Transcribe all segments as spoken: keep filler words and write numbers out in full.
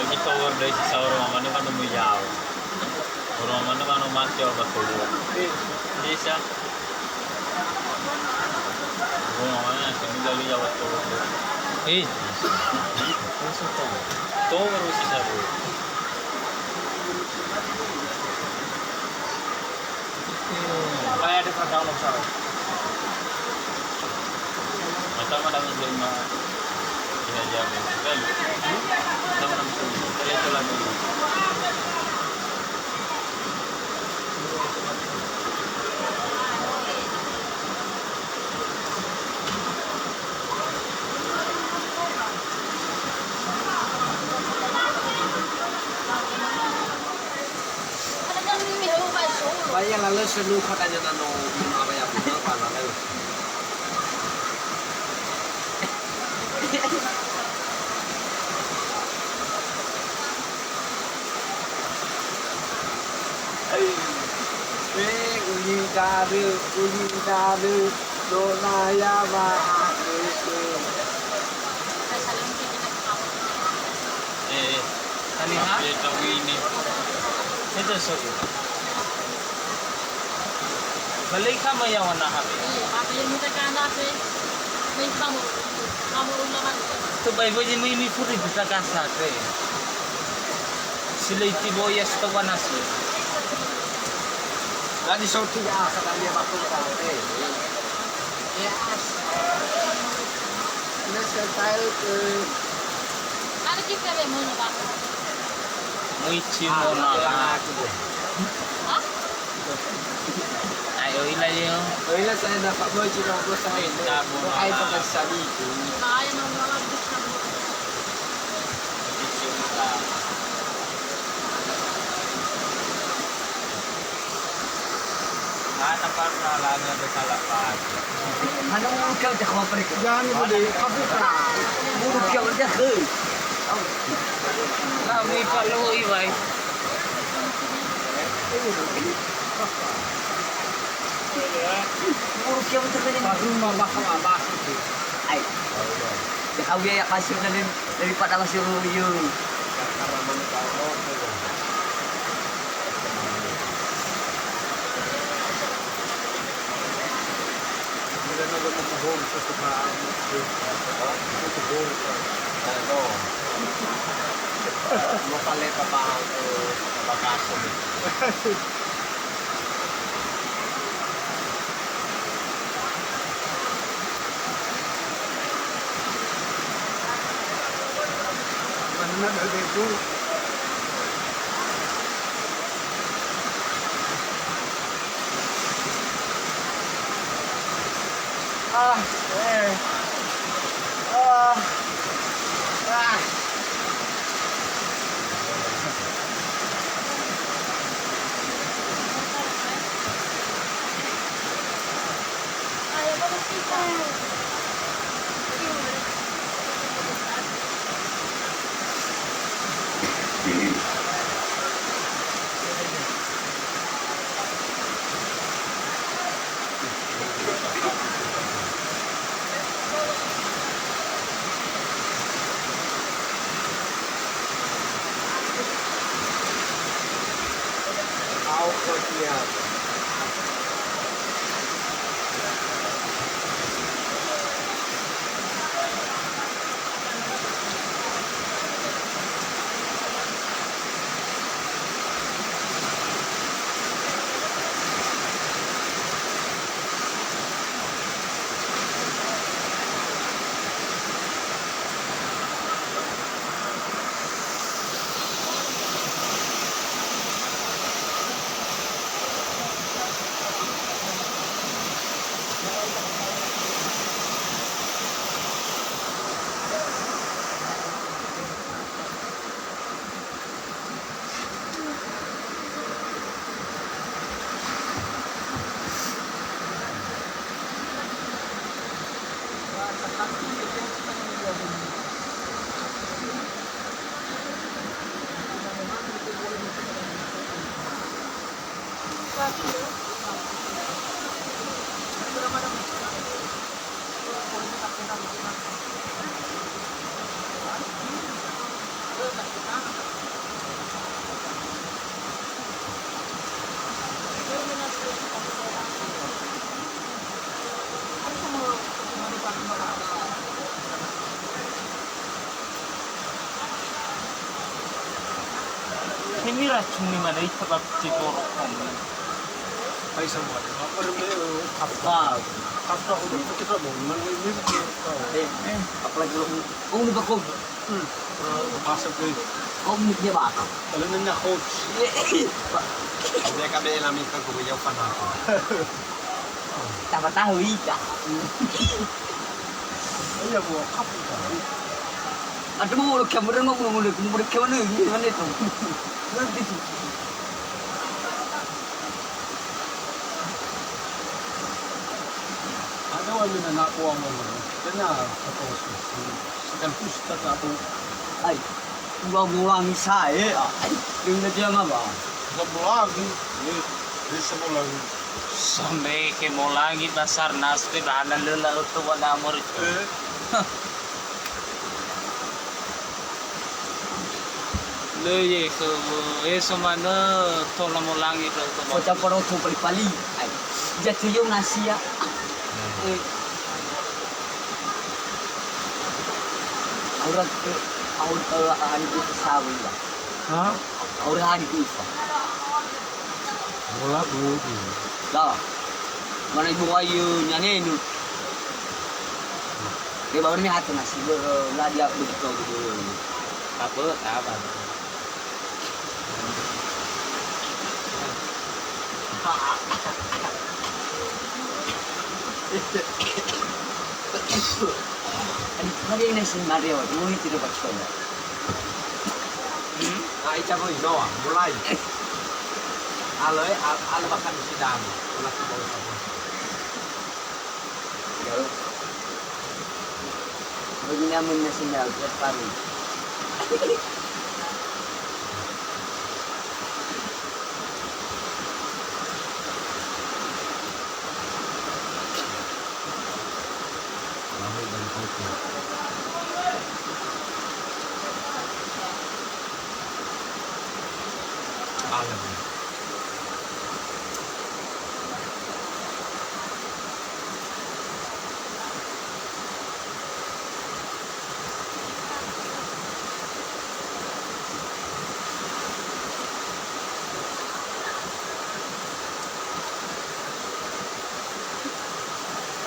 Lagi tower dari si sahur mamane kan nemu yau. Orang mana kan mati orang tua. Bisa. Orang mana sini lalu ya waktu. Eh. Tower si sahur. Saya ada kata mau salah. Mata mana menjelma. Tidak jawab. Kan? Sama-sama. Saya telah dulu. Ba ya lalö selu katanya nano mama ya bunga ba lalö. Eh, ulidarö, ulidarö, no naya wa'akhösö. Eh, eh. Haniha? Hafle tawini. Itu suku. Balik kamu yang warna hafle. Iya, hafle muda kana hafle. Baik kamu. Kamu rumah mana? Tu baik baik ini ini furi bisa kasar, eh. Silai tibo ya setawa nasi. Tadi sorti ya, sedang dia baku, eh. Yes. Ini style, eh. Ada kita be mana, Pak? Muichi mona la. Hah? Ayo ila yo. Ila saya dapat muichi mona la. Minta mona la. Saya pakai sari itu. Nah, yang mona la bisa. Muichi mona la. Mana parna langa de salafat. Mana mungkin de khopre. Jangan boleh. Mungkin de khoi. Kami kalau iwai. Mungkin de khoi. Baru mama kau abah. Ai. De kau ya kasih dari daripada masih ruyung. Ah, eh. Ah. Ah. Kemi racuni mana ita bab cedoro kami. Hai semua. Apa namanya? Kafka. Kafka udah kita mau. Mana ini? Eh, eh. Apalagi kalau kau udah kau. Hmm. Masuk ke. Kau mikir apa? Kalau nanya coach. Dia kami lami kan kau jauh kan aku. Tahu-tahu ita. Iya, Bu, apa itu? Aduh, mau udah kamu dengar, mau udah, mau udah kamu dengar, gimana itu? Nanti. Ada wali na nak buang, buang, buang. Kena, apa, sekaligus kita tak tahu. Ai, dua bulan saya, ai, dengan dia ngapa? Sebulan, ini, ini sebulan. Sampai ke molangi Basarnas, ke bahan lala oto wana amor itu. Eh. Lö ye khö, eso manö tola molangi khö, khö. Fo campur oto pali-pali. Ai. Jatuh yo nasia. Eh. Aura, eh, aur, eh, hari itu sawi, Pak. Hah? Aura hari itu, Pak. Bola bu. Lah. Mana ibu ayu nyanyi nu? Dia baru ni hati nasi, eh, lah dia begitu, begitu. Apa? Apa? Hari ini sih Mario, dulu tidak percaya. Hmm? Nah, ica boy, Noah, mulai. Alo, eh, al-, alo makan sidang. Ulah kita usah. Jauh. Bagi namun nasi jauh, terus paru.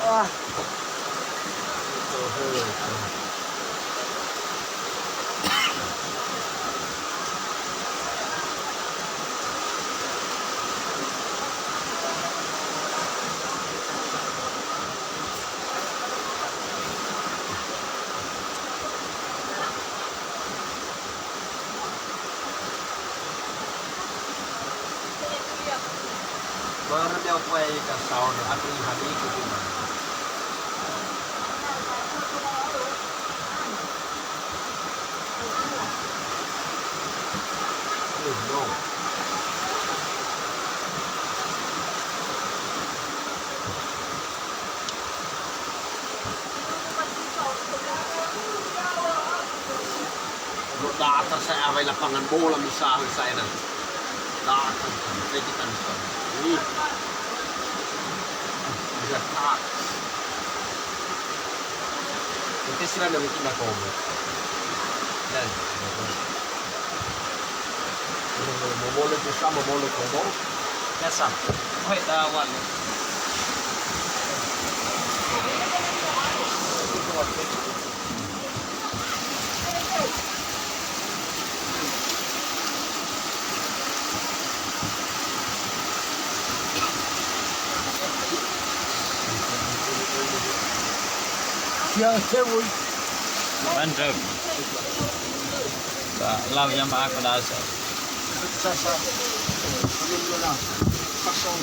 Ah. Börö dia upai ka saono, aku ihani ku cuma. Eh, no. Lo datang saya awai lapangan bola misalnya saya nanti. Datang kan, saya kita misalnya. Ini. Bisa tak. Itu sila na mungkin na komo. Dan. Momole tu sama mole komo. Ya sa. Hoi da wan. Ya, saya. Mantap. Ba, lau jamaah kelas. Sasa. Belum, belum. Pasang.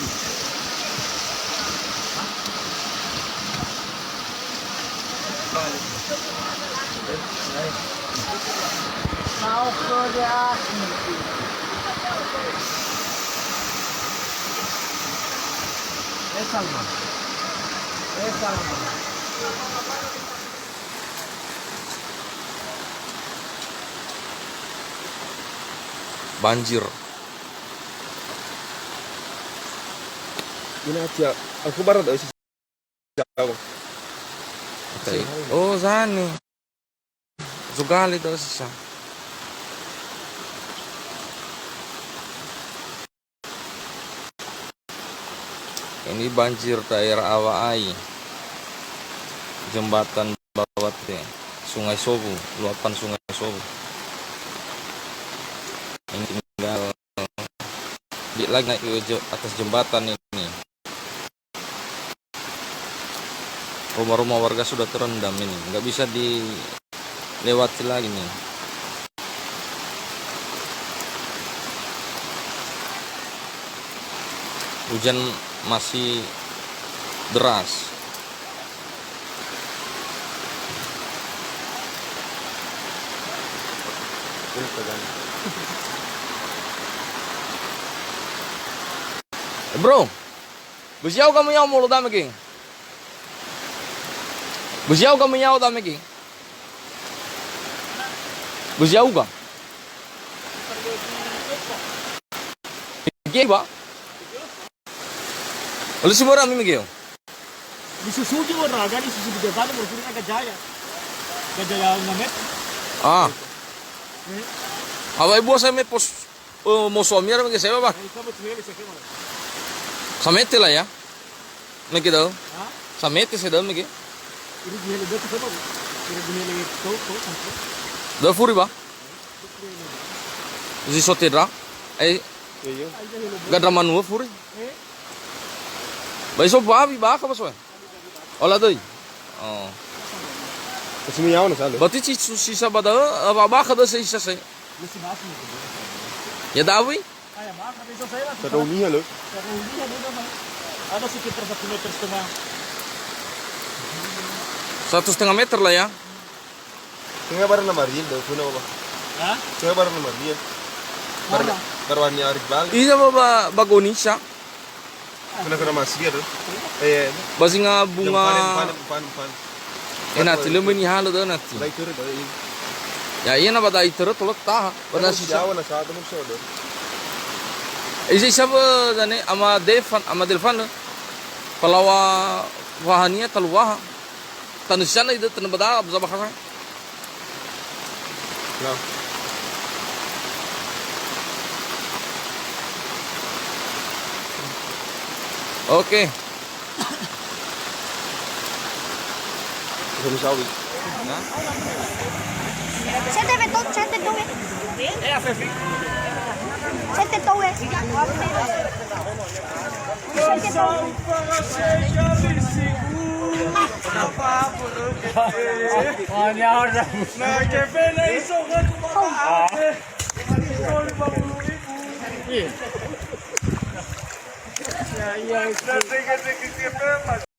Banjir. Ina atia, aku barat, eh, si Jawa. Oke. Oh, zane. Zogale da'ö sisa. Ini banjir daerah Awa'ai, Jembatan Bawate, Sungai Sowu, luapan Sungai Sowu. Ini tinggal sedikit lagi naik ke je-, atas jembatan ini. Rumah-rumah warga sudah terendam ini, nggak bisa dilewati lagi nih. Hujan masih deras. Bro, besiau kamu yang mau lo dame geng? Besiau kamu yang dame geng? Besiau ka? Geng, Pak? Lalu si murah mimi geo. Di Suzuki warna, kan di Suzuki Jazano, baru sini kan Gajaya. Gajaya enam meter. Ah. Eh. Awai buah saya mepos, eh, mau suami orang ke saya, Pak. Eh, kamu tuh, ya, saya kira. Samete lah ya. Mege da'ö? Ha? Samete se da'ö mege? Iri gihele da'ö, coba. Iri gihele to, to, to. Da'ö furi ba? Zi sote ndra? Eh, iya. Gandra manua furi? Eh? Ba iso bawi bakha ba soe? Ola doi. Oh. Kesini yawa na sale. Berarti si, si, sisa ba da'ö, eh, ba, bakha da'ö se isa se. Ya dawi? Satu niha loh. Ada sekitar satu meter setengah. Satu setengah meter lah ya. Tengah barang nama riel da'ö, funa, Baba. Hah? Tengah barang nama riel. Mana? Bar-, baru hanya hari balik. Iya, Baba, bagonisa. Kena-kena masih ada. Eh, iya. Ba singa bunga. Yang panen, panen, panen, panen. Eh, nati, lö möi nihalö da'ö nati. Ba da'itörö da'ö, iya. Ya, iya, na ba da'itörö tolo taha. Ba na sisa. Jawa na sa teman so da'ö. Isa-isa ba zane ama Defan, ama Delfan lö. Palawa wahania talu waha. Tanö sisa na idö tanö ba da'a, ba zaba khasa. Ya. Oke. Bisa misawi. Sete betul, sete due. Sete due. Sete due.